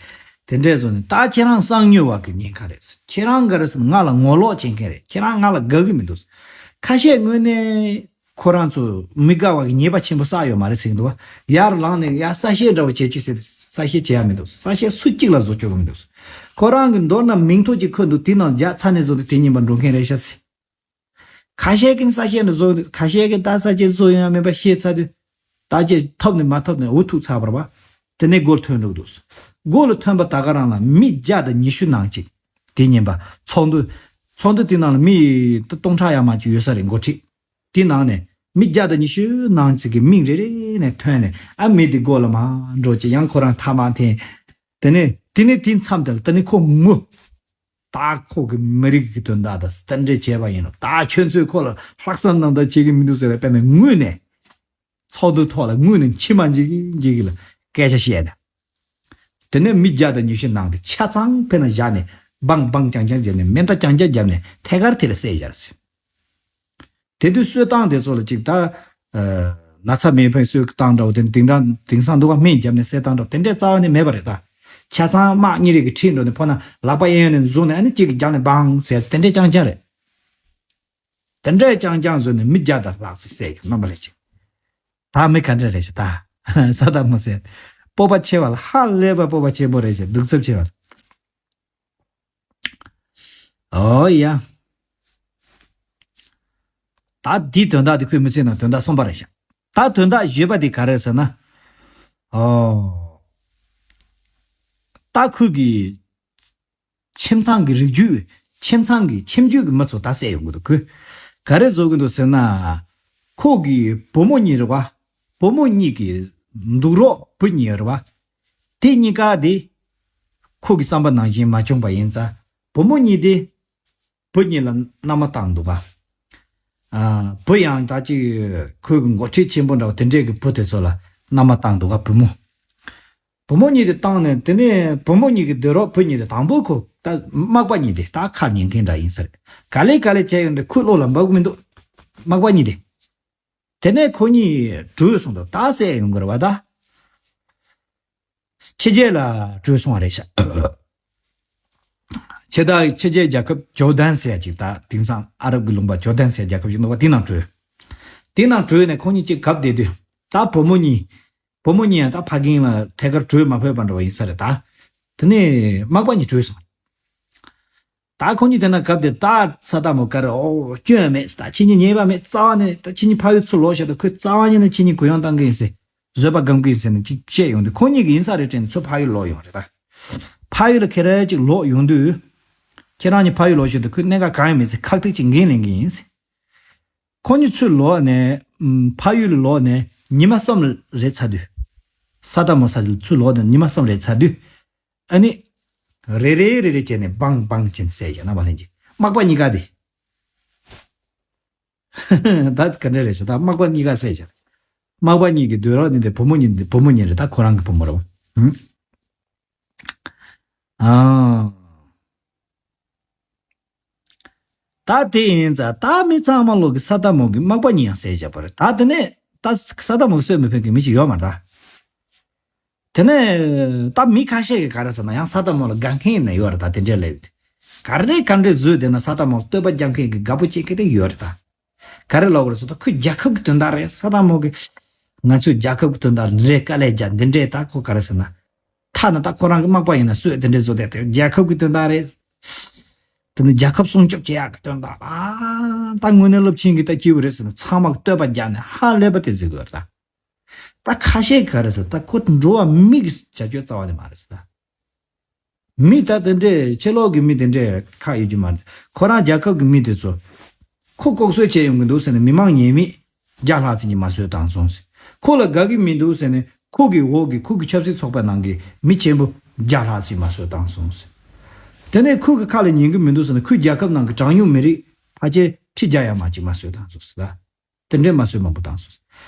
དེ་འདྲས་བཟོ་ནས་ད་ཁྱེད་རང་གསང་ཉུལ་བ་གི་ཉེན་ཁ་རེད། ཁྱེད་རང་ག་རེ་ཟེར་ན་ང་ལ་ངོ་ལོག་བྱེད་མཁན་རེད། ཁྱེད་རང་ང་ལ་དགའ་གི་མི་འདུག་ཁ་ཤས་དངོས་གནས་ཁོ་རང་ཚོ་མི་དགའ་བ་གི་ཉེས་པ་ཆེན་པོ་བསགས་ཡོད་མ་རེད་ཟེར་གི་འདུག་བ། ཡར་ལངས་ནས་ཡར་གསལ་བཤད་འདྲ་བོ་བྱེད་ཀྱི་ཟེར། གསལ་བཤད་བྱེད་ཡ་མི་འདུག་གསལ་བཤད་སུ་གཅིག་ལ་བཟོ་ཆོག་གི་མི་འདུག་ཁོ་རང་གི་མདོར་ན་མིང་ཐོ་གཅིག་འཁོད་འདུག་དེ་ནང་བརྒྱ་ཆ་ནས་བཟོ་དུས་དེ་ཉིན་པ་འགྲོ་མཁན་རེད་ཤག་ཟེར། ཁ་ཤས་ཀྱིས་གསལ་བཤད་འདྲ་བཟོ་འདུག་ཁ་ཤས་ཀྱིས་ད་གསལ་བཤད་བཟོ་ཡོང་ཡ་མེད་པ་ཤེས་ཚར་དུས། ད་ཅི་ཐོབ་ནས་མ་ཐོབ་ནས་འུ་ཐུག་ཚར་བ་རེད་པ། དེ་ནས་སྒོར་ཐོན་འགྲོ་གི་འདུག་སྒོ་ལ་ཐོན་པ་ད་ག་རང་ལ་མི་བརྒྱ་དང་ཉི་ཤུ་ནང་གཅིག་དེ་ཉིན་པ་ཚོགས་འདུ། ཚོགས་འདུ་དེ་ནང་ལ་མི་སྟོང་ཕྲག་ཡར་མར་ཅིག་ཡོད་ས་རེད། འགོ་ཁྲིད། དེ་ནང་ནས་མི་བརྒྱ་དང་ཉི་ཤུ་ནང་ཅིག་གི་མིང་རེ་རེ་ ནས་ཐོན་ནས་ཨ་མི་དེ་མགོ་ལ་མར་འགྲོ་བྱས། ཡང་ཁོ་རང་ཐ་མག་འཐེན། དེ་ནས་དེ་ནས་དེ་མཚམས་དེ་ལ་དེ་ནས་ཁོ་ངུ། ད་ཁོ་གི་མི་རིགས་ཀྱི་དོན་དག་དང་། དེ་འདྲས་བྱས་པ་ཡིན་ནོ། ད་ཁྱོད་ཚོས་ཁོ་ལ་ལྷག་བསམ་རྣམ་དག་བྱེད་ཀྱི་མི་འདུག་ཟེར་བའི་དཔེ་ནས་ངུས་ནས། ཚོགས་འདུ་ཐོག་ལ་ངུས་ནས་མཆི་མ་འཇིག་གི་འཇིག་གི་ལ་སྐད་ཆ་བཤད་ནས། དེ་ནས་མི་བརྒྱ་དང་ཉི་ཤུ་ནང་གི་ཆ་ཚང་ཕེ་ན་བཞག་ནས། སྦང་སྦང་རྐྱང་རྐྱང་བརྒྱབ་ནས། མེ་མདའ་རྐྱང་རྐྱང་བརྒྱབ་ནས་ཐད་ཀར་དེ་ལ་བསད་བཞག་ཟེར། དེ་དུས་གསོད་སྟངས་དེ་ཚོ་ལ་ཅིག་ད། ཨ། ན་ཚ་མེད་པའི་གསོད་སྟངས་འདྲ་བོ་དེ། དེང་རང་དེང་སང་འདུག་ག་སྨན་བརྒྱབ་ནས་བསད་སྟངས་འདྲ་བོ་དེ་འདྲས་རྩ་བ་ནས་མེད་པ་རེད་ད། ཆ་ཚང་དམག་གཉིས་རེ་གི་ཁྲིད་འགྲོ་ནས་ཕོ་ན་ལག་པ་གཡས་གཡོན་ནས་བཟུང་ནས། ཨ་ནི་གཅིག་གིས་རྒྱབ་ནས་སྦང་ཟེར། དེ་འདྲས་རྐྱང་རྐྱང་རེད། དེ་འདྲས་རྐྱང་རྐྱང་བཟོས་ནས་མི་བརྒྱ་དང་ལྷག་ཙམ་བསད་ཡོད། རྣམ་པ་ལྷན་རྒྱས། ད་མི་ག་འདྲ་རེད་ཤག་ད། ས་དང་མོ་ཟེར། སྤོབས་པ་ཆེ་བ་ལ། ཧ་ལས་པ་སྤོབས་པ་ཆེན་པོ་རེད་ཤག་གདུག་རྩུབ་ཆེ་བ་ལ། ཨོ་ཡ། ད་འདིའི་དོན་དག་དེ་ཁོས་མི་ཚེ་ནང་དོན་དག་གསུམ་པ་རེད་ཤག་ད་དོན་དག་བཞི་པ་དེ་ག་རེ་རེད་ཟེར་ན། ཨོ། ད་ཁོས་གི་ཁྱིམ་ཚང་གི་རིགས་རྒྱུད། ཁྱིམ་ཚང་གི་ཁྱིམ་རྒྱུད་ཀྱི་མི་ཚོ་ད་བསད་ཡོང་གི་འདུག་ཁོས་ག་རེ་བཟོ་གི་འདུག་ཟེར་ན། ཁོ་གི་བུ་མོ་གཉིས་རེད་པ། བུ་མོ་གཉིས་ཀྱི་འདུག་རོགས་བུ་གཉིས་རེད་པ། དེ་གཉིས་ཀ་དེ་ཁོ་གི་བསམ་པ་ནང་བཞིན་མ་བྱུང་པ་ཡིན་ཙང་། བུ་མོ་གཉིས་དེ་བུ་གཉིས་ལ་མནའ་མ་བཏང་འདུག་ག་ཨ། བུ་ཡང་ད་ཅིག་ཁོའི་གི་འགོ་ཁྲིད་ཆེན་པོ་འདྲ་བོ་དེ་འདྲས་ཀྱི་བུ་དེ་ཚོ་ལ་མནའ་མ་བཏང་འདུག་ག་བུ་མོ། བུ་མོ་གཉིས་དེ་བཏང་ནས། དེ་ནས་བུ་མོ་གཉིས་ཀྱི་སྡོད་རོགས་བུ་གཉིས་དེ། དང་པོ་ཁོ་ད་མག་པ་གཉིས་དེ་ད་ཁ་ཉན་མཁན་འདྲ་ཡིན་ས་རེད། ག་ལེ་ག་ལེ་བྱས་ཡོང་དུས་ཁོའི་བློ་ལ་འབབ་གི་མི་འདུག་མག་པ་གཉིས་དེ། དེ་ནས་ཁོ་གཉིས་བྲོས་སོང་འདུག་ད་བསད་ཡོང་གི་རེད་པ་ད། ཕྱི་རྒྱལ་ལ་བྲོས་སོང་བ་རེད་ཤག་ཕྱི་ད་ཕྱི་རྒྱལ་རྒྱལ་ཁབ་ཇོར་ཌན་ཟེར་ཡ་ཅིག་ད་དེང་སང་ཨ་རབ་ཀྱི་ལུང་པ་ཇོར་ཌན་ཟེར་ཡ་རྒྱལ་ཁབ་ཅིག་འདུག་པ། དེ་ནང་བྲོས། དེ་ནང་བྲོས་ནས་ཁོ་གཉིས་གཅིག་གབ་བསྡད་དུས། ད་བུ་མོ་གཉིས། བུ་མོ་གཉིས་ཡང་ད་ཕ་རྒན་ལ་ཐད་ཀར་བྲོས་མ་ཕོད་པ་འདྲ་བ་ཡིན་ས་རེད་ད། དེ་ནས་མག་པ་གཉིས་བྲོས་སོང་། ད་ཁོ་གཉིས་དེ་ན་གབ་སྟེ། ད་ས་དང་མོ་ག་རེ། ཨོ། སྐྱོན་མེད་ད། ཁྱེད་གཉིས་ཉེས་པ་མེད། རྩ་བ་ནས་ད་ཁྱེད་གཉིས་ཕ་ཡུལ་ཚུར་ལོག་ཤོག་ད། ཁོས་རྩ་བ་ཉིད་ནས་ཁྱེད་གཉིས་གུ་ཡངས་བཏང་གི་ཡིན་ཟེར། བཟོད་པ་སྒོམ་གི་ཡིན་ཟེར་ནས་ཅིག་བཤད་ཡོང་དུས། ཁོ་གཉིས་ཀྱིས་ཡིན་ས་རེད་དྲན་ནས་ཚུར་ཕ་ཡུལ་ལོག་ཡོང་རེད་ད། ཕ་ཡུལ་ལ་ཁེ་རེ་ཅིག་ལོག་ཡོང་དུས། ཁྱེད་རང་གཉིས་ཕ་ཡུལ་ལོག་ཤོག་ད། ཁོས་གནད་འགག་གང་ཡང་མེད་ཟེར། ཁག་ཐེག་ཅིག་འགན་ལེན་གི་ཡིན་ཟེར། ཁོ་གཉིས་ཚུར་ལོག་ནས། ཨམ། ཕ་ཡུལ་ལ་ལོག་ནས་ཉི་མ་གསུམ་རེད་ཚར་དུས། ས་དང་མོ་ས་ཚུར་ལོག་ནས་ཉི་མ་གསུམ་རེད་ཚར་དུས། ཨ་ནི། རེ་རེ་རེ་རེ་བྱས་ནས་སྦང་སྦང་བྱས་ནས་བསད་ཡོད། རྣམ་པ་ལྷན་རྒྱས། མག་པ་གཉིས་ཀ་དེ། ད་ག་འདྲ་རེད་ཟེར། ད་མག་པ་གཉིས་ཀ་བསད་བྱས། མག་པ་གཉིས་ཀྱི་སྡོད་རོགས་གཉིས་དེ། བུ་མོ་གཉིས་དེ། བུ་མོ་གཉིས་རེད་ད། ཁོ་རང་གི་བུ་མོ་རེད་པ། ཧུམ། ཨ། ད་དེ་ཡིན་ཙང་ད་མི་ཚང་མ་ལོག་གི་ས་དང་མོ་གི་མག་པ་གཉིས་ཡང་བསད་བཞག་པ་རེད། ད་དེ་ནས་ད་ས་དང་མོ་གི་གསོད་མི་ཕོད་མཁན་མི་ཞིག་ཡོད་མ་རེད་ད། དེ་ནས་ད་མི་ཁ་ཤས་ཀྱིས་ག་རེ་ཟེར་ན། ཡང་ས་དང་མོ་ལ་དགའ་མཁན་ནི་ཡོད་རེད་ད། དེ་འདྲས་ལབ་ཡོད་དེ། ག་རེ་ག་འདྲས་བཟོས་བསྡད་ན་ས་དང་མོ་ལ་བསྟོད་པ་རྒྱག་མཁན་གྱི་དགའ་པོ་བྱེད་མཁན་དེ་ཡོད་རེད་ད། ག་རེ་ལབ་དགོས་རེད་ཟེར་ན། ཁོས་རྒྱལ་ཁབ་ཀྱི་དོན་དག་རེད། ས་དང་མོ་གིས་ང་ཚོའི་རྒྱལ་ཁབ་ཀྱི་དོན་དག་འདི་འདྲའི་དཀའ་ལས་རྒྱག་འདི་འདྲའི། ད་ཁོ་ག་རེ་ཟེར་ན། ཐ་ན་ད་ཁོ་རང་གི་མག་པ་ཡིན་ན་གསོད་དེ་འདྲའི་བཟོ་དེ། དེ་རྒྱལ་ཁབ་ཀྱི་དོན་དག་རེད། དེ་ནི་རྒྱལ་ཁབ་སྲུང་སྐྱོབ་བྱེད་ཡག་གི་དོན་དག་ཨ། ད་དངོས་གནས་སློབ་ཆེན་གྱི་ད་སྐྱེས་བུ་རེད་ཟེར་ན་ཚང་མ་གིས་བསྟོད་པ་རྒྱག་ནས་ཧ་ལས་པ་དེ་བཟོ་གི་ཡོད་རེད་ད། ད་ཁ་ཤས་ག་རེ་ཟེར། ད་ཁོ་འགྲོ་བ་མི་གི་བྱ་སྤྱོད་རྩ་བ་ནས་མ་རེད་ཟེར་ད། མི་ད་དེ་འདྲའི་ཕྱི་ལོགས་ཀྱི་མི་དེ་འདྲའི་ཁག་ཡོད་ཀྱི་མ་རེད། ཁོ་རང་རྒྱལ་ཁབ་ཀྱི་མི་དེ་ཚོ། ཁོ་ལྐོག་གསོད་བྱས་ཡོང་གི་འདུག་ཟེར་ནས་མི་མང་ཉེས་མེད་བརྒྱ་ལྷག་ཙམ་གྱིས་མ་གསོད་བཏང་སོང་ཟེར། ཁོ་ལ་དགའ་གི་མི་འདུག་ཟེར་ནས་ཁོ་གི་འོག་གི་ཁོ་གི་ཆབ་སྲིད་ཚོགས་པའི་ནང་གི་མི་ཆེན་པོ་བརྒྱ་ལྷག་ཙམ་མ་གསོད་བཏང་སོང་ཟེར། དེ་ནས་ཁོ་གི་ཁ་ལ་ཉན་གི་མི་འདུག་ཟེར་ནས་ཁོའི་རྒྱལ་ཁབ་ནང་གི་གྲངས་ཉུང་མི་རིགས་ཕལ་ཆེར་ཁྲི་བརྒྱ་ཡར་མར་ཅིག་མ་གསོད་བཏང་སོང་ཟེར། དེ་འདྲའི་མ་གསོད་མང་པོ་བཏང་སོང་།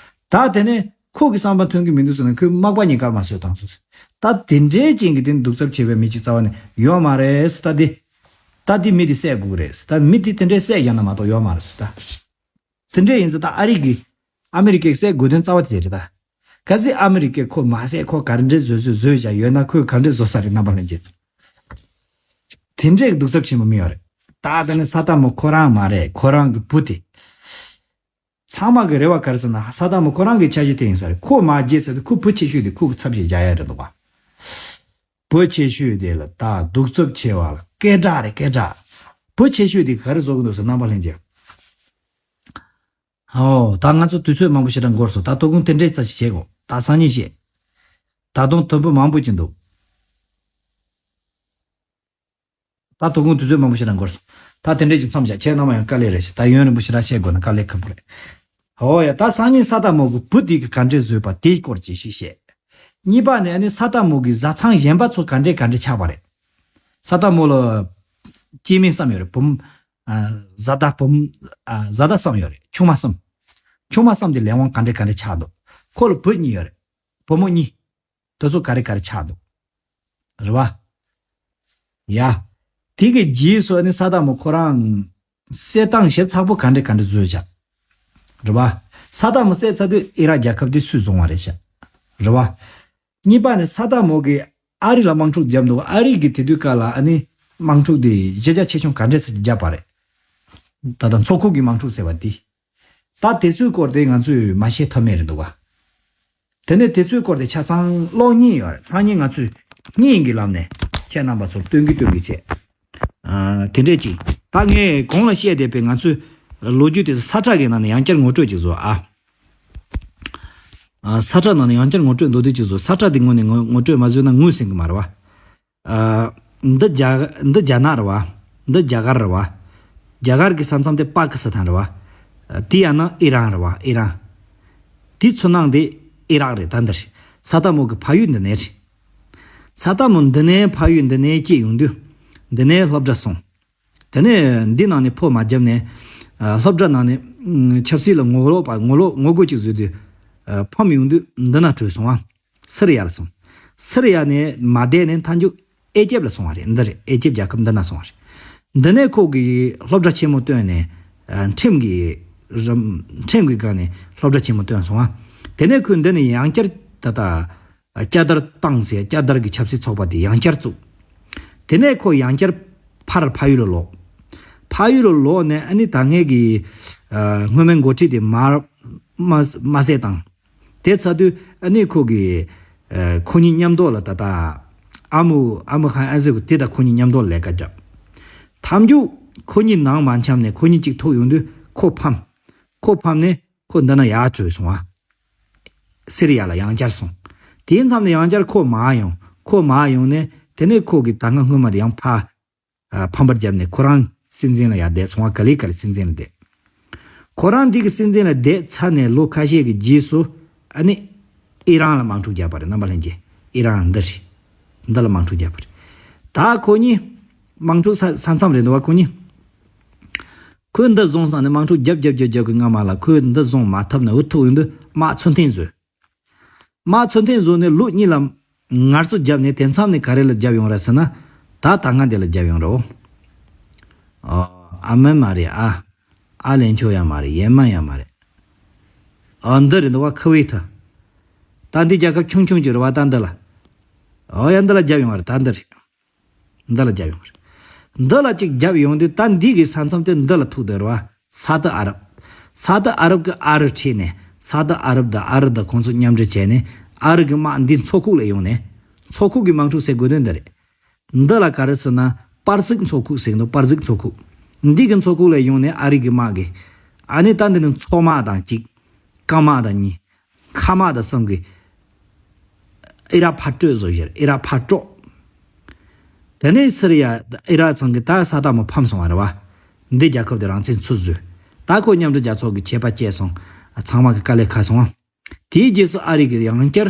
ད་དེ་ནས་ཁོ་གི་བསམ་པ་མཐུན་གི་མི་འདུག་ཟེར་ནས་ཁོའི་མག་པ་གཉིས་ཀར་མ་གསོད་བཏང་སོང་། ད་དེ་འདྲའི་ཅན་གྱི་དེ་གདུག་རྩུབ་ཆེ་བའི་མི་གཅིག་རྩ་བ་ནས་ཡོད་མ་རེད་ཟེར། ད་དེ། ད་དེ་མི་དེ་བསད་དགོས་རེད་ཟེར། ད་མི་དེ་དེ་འདྲའི་བསད་རྒྱག་ན་མ་གཏོགས་ཡོད་མ་རེད་ཟེར་ད། དེ་འདྲའི་ཡིན་ཟེར། ད་ཨ་རི་གི། ཨ་མི་རི་ཀས་བསད་དགོས་དོན་རྩ་བ་དེ་རེད་ད། གལ་སྲིད་ཨ་མི་རི་ཀས་ཁོ་མ་བསད། ཁོ་ག་འདྲའི་བཟོས་བཟོས་བཟོས་བཞག་ཡོད་ན། ཁོས་ག་འདྲའི་བཟོ་ས་རེད། རྣམ་པ་ལྷན་རྒྱས་ཚོ། དེ་འདྲའི་གདུག་རྩུབ་ཆེན་པོ་མི་ཡོད་རེད། ད་དེ་ནི་ས་དང་མོ་ཁོ་རང་མ་རེད། ཁོ་རང་གི་བུ་དེ། ཚང་མ་གི་རེ་བ་ག་རེ་ཟེར་ན། ས་དང་མོ་ཁོ་རང་གི་འཆར་གཞི་དེ་ཡིན་ས་རེད། ཁོ་མ་བརྗེད་ཚར་དུས་ཁོ་བུ་ཆེ་ཤོས་དེ་ཁོ་གི་ཚབ་བྱེད་རྒྱག་ཡ་རེད་འདུག་པ། བུ་ཆེ་ཤོས་དེ་ལ་ད་གདུག་རྩུབ་ཆེ་བ་ལ་སྐད་གྲགས་རེད། སྐད་གྲགས། བུ་ཆེ་ཤོས་དེ་ག་རེ་བཟོ་གི་འདུག་ཟེར། རྣམ་པ་ལྷན་རྒྱས། ཨོ། ད་ང་ཚོ་དུས་ཚོད་མང་པོ་ཞེ་དྲག་འགོར་སོང་། ད་དོ་དགོང་དེ་འདྲའི་རྩ་ཞིག་བྱེད་དགོས། ད་སང་ཉིན་བཤད། ད་དུང་དུམ་བུ་མང་པོ་ཅིག་འདུག་ད་དོ་དགོང་དུས་ཚོད་མང་པོ་ཞེ་དྲག་འགོར་སོང་། ད་དེ་འདྲས་ཀྱི་མཚམས་བཞག་ཁྱེད་རྣམ་པ་ཡང་དཀའ་ལས་རེད་ཤག་ད་ཡུན་རིང་པོ་ཞེ་དྲག་བཤད་དགོས་ན་དཀའ་ལས་ཁག་པོ་རེད། ཨོ་ཡ། ད་སང་ཉིན་ས་ཏ་མོ་གི་བུ་དེ་གི་ག་འདྲས་བཟོས་པ་དེའི་སྐོར་ཅིག་ཞིག་བཤད། གཉིས་པ་ནས་ཨ་ནི་ས་ཏ་མོ་གི་བཟའ་ཚང་གཞན་པ་ཚོ་ག་འདྲས་ག་འདྲས་ཆགས་པ་རེད། ས་ཏ་མོ་ལ་སྐྱེ་དམན་གསུམ་ཡོད་རེད། བུམ། ཨ། བཟའ་ཟླ་བུམ། ཨ། བཟའ་ཟླ་གསུམ་ཡོད་རེད། ཆུང་མ་གསུམ། ཆུང་མ་གསུམ་དེ་ལས་དབང་ག་འདྲས་ག་འདྲས་ཆགས་འདུག་ཁོ་ལ་བུ་གཉིས་ཡོད་རེད། བུ་མོ་གཉིས། དེ་ཚོ་ག་རེ་ག་རེ་ཆགས་འདུག་རེད་བ། ཡ། དེ་གི་རྗེས་སུ་ནི་ས་ཏ་མོ་ཁོ་རང་བསད་སྟངས་ཞིབ་ཚགས་པོ་ག་འདྲ་ག་འདྲ་བཟོས་བཞག་རེད་བ། ས་ཏ་མོ་བསད་ཚར་དུས་ཨི་རག་རྒྱལ་ཁབ་དེ་སུས་བཟུང་བ་རེད་བཞག་རེད་བ། གཉིས་པ་ནི་ས་ཏ་མོ་གིས་ཨ་རི་ལ་དམག་འཁྲུག་བརྒྱབ་འདུག་ཨ་རི་གི་དེ་དུས་སྐབས་ལ་ཨ་ནི་དམག་འཁྲུག་དེ་གཞི་རྒྱ་ཆེ་ཆུང་ག་འདྲས་སེ་བརྒྱབ་པ་རེད། ད་ལྟ་མཚོ་ཁུག་གི་དམག་འཁྲུག་ཟེར་བ་དེ། ད་དེ་ཚོའི་སྐོར་དེ་ང་ཚོས་མ་བཤད་ཐབས་མེད་རེད་འདུག་བ། དེ་ནས་དེ་ཚོའི་སྐོར་དེ་ཆ་ཚང་ཀློག་མཁན་ཡོད་རེད། སང་ཉིན་ང་ཚོས་བརྙན་གྱི་ལམ་ནས་ཁྱེད་རྣམ་པ་ཚོར་སྟོན་གི་སྟོན་གི་བྱས། ཨ། དེ་འདྲས་ཅིག་ད་ངས་གོང་ལ་བཤད་བསྡད་པའི་ང་ཚོའི་ལོ་རྒྱུས་དེ་ཚོ་ས་ཁྲ་གི་ནང་ནས་ཡང་བསྐྱར་ངོ་སྤྲོད་ཅིག་བཟོ་ཨ། ཨ། ས་ཁྲ་ནང་ནས་ཡང་བསྐྱར་ངོ་སྤྲོད་མདོར་བསྡུས་ཅིག་བཟོ། ས་ཁྲ་དེ་ངོ་ནས་ངོ་ངོ་སྤྲོད་མ་བཟོས་ན་ངུས་ཟིན་གི་མ་རེད་བ། ཨ། འདི་རྒྱ་འདི་རྒྱ་ནག་རེད་བ། འདི་རྒྱ་གར་རེད་བ། རྒྱ་གར་གྱི་ས་མཚམས་དེ་པ་ཀི་སི་ཐན་རེད་བ། ཨ། དེ་ཡང་ན་ཨི་རན་རེད་བ། ཨི་རན། དེ་ཚོ་ནང་དེ་ཨི་རག་རེད། ད་འདིར་ས་ཏ་མོ་གི་ཕ་ཡུལ་འདི་ནས་རེད། ས་ཏ་མོ་འདི་ནས་ཕ་ཡུལ་འདི་ནས་སྐྱེས་ཡོང་དུས། འདི་ནས་སློབ་གྲྭ་སོང་། དེ་ནས་འདི་ནང་ནས་ཕོ་མ་བརྒྱབ་ནས། ཨ། སློབ་གྲྭ་ནང་ནས་ཨ། ཆབ་སྲིད་ལ་ངོ་ལོག་པ་ངོ་ལོག་ངོ་རྒོལ་ཅིག་བཟོས་དུས། ཨ། ཕམ་ཡོང་དུས་འདི་ན་བྲོས་སོང་བ། སི་རི་ཡ་ལ་སོང་། སི་རི་ཡ་ནས་མ་བསྡད་ནས་མཐའ་མཇུག་ཨེ་ཇེབ་ལ་སོང་བ་རེད། འདི་རེད། ཨེ་ཇེབ་རྒྱལ་ཁབ་འདི་ན་སོང་བ་རེད། འདི་ནས་ཁོ་གིས་སློབ་གྲྭ་ཆེན་མོ་བཏོན་ནས། ཨ། ཁྲིམས་ཀྱི་རིམ། ཁྲིམས་ཀྱི་སྒང་ནས་སློབ་གྲྭ་ཆེན་མོ་བཏོན་སོང་བ། དེ་ནས་ཁོས་འདི་ནས་ཡང་བསྐྱར་ད་ལྟ་བསྐྱར་དར་བཏང་ཟེར། བསྐྱར་དར་གྱི་ཆབ་སྲིད་ཚོགས་པ་དེ་ཡང་བསྐྱར་བཙུགས། དེ་ནས་ཁོ་ཡང་བསྐྱར་ཕར་ཕ་ཡུལ་ལ་ལོག་ཕ་ཡུལ་ལ་ལོག་ནས་ཨ་ནི་ད་སྔས་ཀྱི། ཨ། སྔོན་མའི་འགོ་ཁྲིད་དེ་མར་མ་མ་བསད་བཏང་། དེ་ཚར་དུས་ཨ་ནི་ཁོ་གིས། ཨ། ཁོ་གཉིས་མཉམ་དུ་ལ་ད་ལྟ་ཨ་མུ་ཨ་མུ་ཧན་ཨན་ཟེར་གོ་དེ་དང་ཁོ་གཉིས་མཉམ་དུ་ལས་ཀ་བརྒྱབ། མཐའ་མཇུག་ཁོ་གཉིས་ནང་མ་འཆམ་ནས་ཁོ་གཉིས་གཅིག་ཐུག་ཡོང་དུས་ཁོ་ཕམ། ཁོ་ཕམ་ནས་ཁོ་འདི་ན་ཡར་བྲོས་སོང་བ། སི་རི་ཡ་ལ་ཡང་བསྐྱར་སོང་། དེའི་མཚམས་ནས་ཡང་བསྐྱར་ཁོ་མར་ཡོང་། ཁོ་མར་ཡོང་ནས་དེ་ནས་ཁོ་གིས་ད་སྔ་སྔོན་མ་དེ་ཡང་ཕ། ཨ། ཕམ་པར་བརྒྱབ་ནས་ཁོ་རང་སྲིད་འཛིན་ལ་ཡར་བསྡད་སོང་བ། ག་ལེ་ག་ལེ་སྲིད་འཛིན་ལ་བསྡད། ཁོ་རང་འདི་གི་སྲིད་འཛིན་ལ་བསྡད་ཚར་ནས་ལོ་ཁ་ཤས་ཀྱི་རྗེས་སུ་ཨ་ནི་ཨི་རན་ལ་དམག་འཁྲུག་བརྒྱབ་པ་རེད། རྣམ་པ་ལྷན་རྒྱས། ཨི་རན་འདི་རེད། འདི་ལ་དམག་འཁྲུག་བརྒྱབ་པ་རེད། ད་ཁོ་གཉིས་དམག་འཁྲུག་ས་ས་མཚམས་རེད་འདུག་བ། ཁོ་གཉིས། ཁོས་འདི་བཟུང་སོང་ནས་དམག་འཁྲུག་བརྒྱབ་བརྒྱབ་བརྒྱབ་བརྒྱབ་ཀྱི་སྔ་མ་ལ་ཁོས་འདི་བཟུང་མ་ཐུབ་ནས་འུ་ཐུག་ཡོང་དུས་དམག་ཚུར་འཐེན་བཟོས། དམག་ཚུར་འཐེན་བཟོས་ནས་ལོ་གཉིས་ལ་ངལ་གསོ་བརྒྱབ་ནས་དེ་མཚམས་ནས་ག་རེ་ལ་བརྒྱབ་ཡོང་ར་ཟེར་ན། ད་ད་སྔ་དེ་ལ་བརྒྱབ་ཡོང་རོ། ཨ། ཨ་མན་མ་རེད་ཨ། ཨ་ལན་ཆོ་ཡང་མ་རེད། ཡེ་མན་ཡང་མ་རེད། ཨ། འདི་རེད་འདུག་བ། ཁུ་ཝེ་ཐི། ད་འདི་རྒྱལ་ཁབ་ཆུང་ཆུང་ཅིག་རེད་བ། ད་འདི་ལ། ཨོ་ཡ། འདི་ལ་བརྒྱབ་ཡོང་བ་རེད། ད་འདི་རེད། འདི་ལ་བརྒྱབ་ཡོང་བ་རེད། འདི་ལ་ཅིག་བརྒྱབ་ཡོང་དུས་ད་འདི་གི་ས་མཚམས་དེ་འདི་ལ་ཐུག་བསྡད་རེད་བ། ས་ཏི་ཨ་རབ། ས་ཏི་ཨ་རབ་ཀྱི་ཨ་རི་ཁྲིད་ནས། ས་ཏི་ཨ་རབ་དང་ཨ་རི་དང་ཁོང་ཚོ་མཉམ་འབྲེལ་བྱས་ནས་ཨ་རི་གི་དམག་འདི་མཚོ་ཁུག་ལ་ཡོང་ནས། མཚོ་ཁུག་གི་དམག་འཁྲུག་ཟེར་དགོས་དོན་འདི་རེད། འདི་ལ་ག་རེ་ཟེར་ན་པར་སིག་མཚོ་ཁུག་ཟེར་གི་འདུག་པར་སིག་མཚོ་ཁུག་འདི་གི་མཚོ་ཁུག་ལ་ཡོང་ནས་ཨ་རི་གི་དམག་གིས། ཨ་ནི་ད་འདི་ནི་མཚོ་དམག་དང་གཅིག་རྐང་དམག་དང་གཉིས། མཁའ་དམག་དང་གསུམ་གྱིས་ཨི་རག་ཕར་སྤྲོད་བཟོ་ཞེས། ཨི་རག་ཕར་དཀྲོག་དེ་ནས་སི་རི་ཡ་ཨི་རག་ཚང་གིས་ད་ས་ཏ་མོ་ཕམ་སོང་བ་རེད་བ། འདི་རྒྱལ་ཁབ་དེ་རང་བཙན་ཚུར་བཟོས། ད་ཁོ་མཉམ་འབྲེལ་རྒྱལ་ཚོགས་ཀྱི་ཆད་པ་བཅད་སོང་། ཚང་མ་གི་དཀའ་ལས་ཁག་སོང་བ། དེའི་རྗེས་སུ་ཨ་རི་གིས་ཡང་བསྐྱར་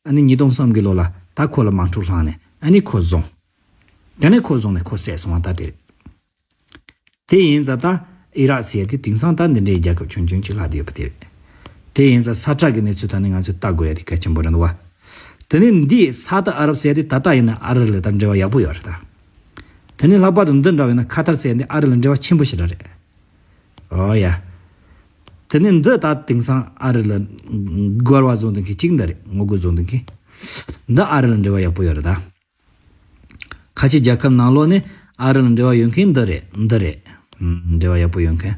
ཨ་ནི་ཉིས་སྟོང་གསུམ་གི་ལོ་ལ་ད་ཁོ་ལ་དམག་འཁྲུག་བསླངས་ནས་ཨ་ནི་ཁོ་བཟུང་། དེ་ནས་ཁོ་བཟུང་ནས་ཁོ་བསད་སོང་བ་ད་དེ་རེད། དེ་ཡིན་ཙང་ད་ཨི་རག་ཟེར་ཡ་དེ་དེང་སང་ད་འདི་འདྲའི་རྒྱལ་ཁབ་ཆུང་ཆུང་ཅིག་ལྷག་བསྡད་ཡོད་པ་དེ་རེད། དེ་ཡིན་ཙང་ས་ཁྲ་གི་གནས་ཚུལ་ད་ནི་ང་ཚོས་ལྟ་དགོས་ཡ་དེ་གལ་ཆེན་པོ་རེད་འདུག་བ། དེ་ནས་འདི་ས་ཏི་ཨ་རབ་ཟེར་ཡ་དེ་ད་ལྟ་ཡིན་ན་ཨ་རི་ལ་ད་འབྲེལ་བ་ཡག་པོ་ཡོད་རེད་ད། དེ་ནས་ལྷག་པར་དུ་འདི་འདྲ་བས་ན་ཁ་ཐར་ཟེར་ཡ་འདི་ཨ་རི་ལ་འབྲེལ་བ་ཆེན་པོ་ཞེ་དྲག་རེད། ཨོ་ཡ། དེ་ནས་འདི་ད་དེང་སང་ཨ་རི་ལ་རྒོལ་བ་བཟོ་འདུག་མཁན་གཅིག་འདི་རེད། ངོ་རྒོལ་བཟོ་འདུག་མཁན། འདི་ཨ་རི་ལ་འབྲེལ་བ་ཡག་པོ་ཡོད་རེད་ད། ཁ་ཆེ་རྒྱལ་ཁབ་ནང་ལོགས་ནས་ཨ་རི་ལ་འབྲེལ་བ་ཡོད་མཁན་འདི་རེད། འདི་རེད། ཨུམ། འབྲེལ་བ་ཡག་པོ་ཡོད་མཁན།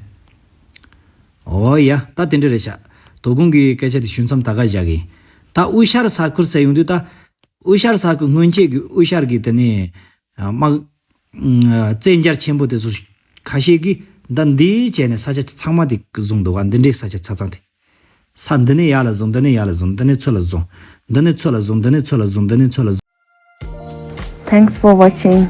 ཨོ་ཡ། ད་དེ་འདྲ་རེད་ཤག་དོ་དགོང་གི་སྐད་ཆ་དེ་ཞུ་མཚམས་ད་ག་བཞག་གི་ཡིན། ད་དབུ་ཤར་ས་ཁུལ་ཟེར་ཡོང་དུས་ད། དབུ་ཤར་ས་ཁུལ་སྔོན་ཆད་ཀྱི་དབུ་ཤར་གྱི་དེ་ནས་དམག་ཨུམ། བཙན་རྒྱལ་ཆེན་པོ་དེ་ཚོ་ཁ་ཤས་ཀྱིས་ད་འདི་བྱས་ནས་ས་ཆ་ཚང་མ་དེ་བཟུང་འདུག་ག་འདི་འདྲའི་ས་ཆ་ཆ་ཚང་དེ། ས་འདི་ནས་ཡར་ལ་བཟུང་། འདི་ནས་ཡར་ལ་བཟུང་། འདི་ནས་ཚུར་ལ་བཟུང་། འདི་ནས་ཚུར་ལ་བཟུང་། འདི་ནས་ཚུར་ལ་བཟུང་། འདི་ནས་ཚུར་ལ་བཟུང་། Thanks for watching.